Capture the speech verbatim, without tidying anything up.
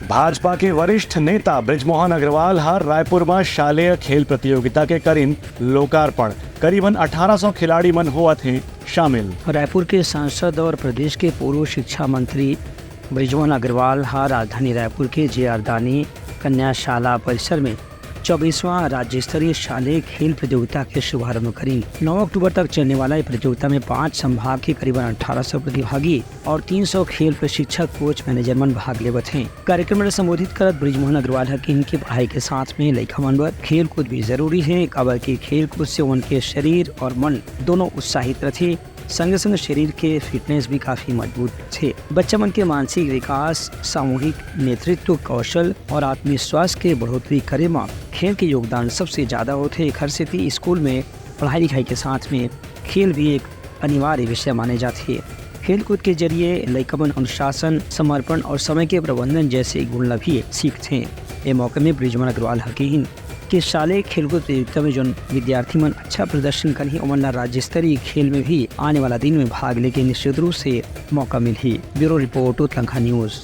भाजपा के वरिष्ठ नेता बृजमोहन अग्रवाल ह रायपुर म शालेय खेल प्रतियोगिता के करिन लोकार्पण। करीबन अठारह सौ खिलाड़ी मन होवत हे शामिल। रायपुर के सांसद और प्रदेश के पूर्व शिक्षा मंत्री बृजमोहन अग्रवाल ह राजधानी रायपुर के जे आर दानी कन्या शाला परिसर में चौबीसवां राज्य स्तरीय शालेय खेल प्रतियोगिता के शुभारंभ करीन। नौ अक्टूबर तक चलने वाला ये प्रतियोगिता में पांच संभाग के करीबन अठारह सौ प्रतिभागी और तीन सौ खेल प्रशिक्षक, कोच, मैनेजर मन भाग लेवत हैं। कार्यक्रम में संबोधित करत बृजमोहन अग्रवाल ह किहिन कि पढ़ाई के साथ में लइका मन बर खेल कूद भी जरूरी है, काबर कि खेल कूद से उनके शरीर और मन दोनों उत्साहित रहते। संगे संग शरीर के फिटनेस भी काफी मजबूत थे। बच्चा मन के मानसिक विकास, सामूहिक नेतृत्व कौशल और आत्मविश्वास के बढ़ोतरी करे म खेल के योगदान सबसे ज्यादा होथे। एखर सेती स्कूल में पढ़ाई लिखाई के साथ में खेल भी एक अनिवार्य विषय माने जाथे। खेलकूद के जरिए लइका मन अनुशासन, समर्पण और समय के प्रबंधन जैसे गुण ला भी सीखथे। ए मौके में बृजमोहन अग्रवाल ह किहिन कि शालेय खेलकूद प्रतियोगिता में जोन विद्यार्थी मन अच्छा प्रदर्शन करही, ओमन ला राज्य स्तरीय खेल में भी आने वाला दिन में भाग लेके निश्चित रूप से मौका मिलही। Bureau report, Uttarakhand news.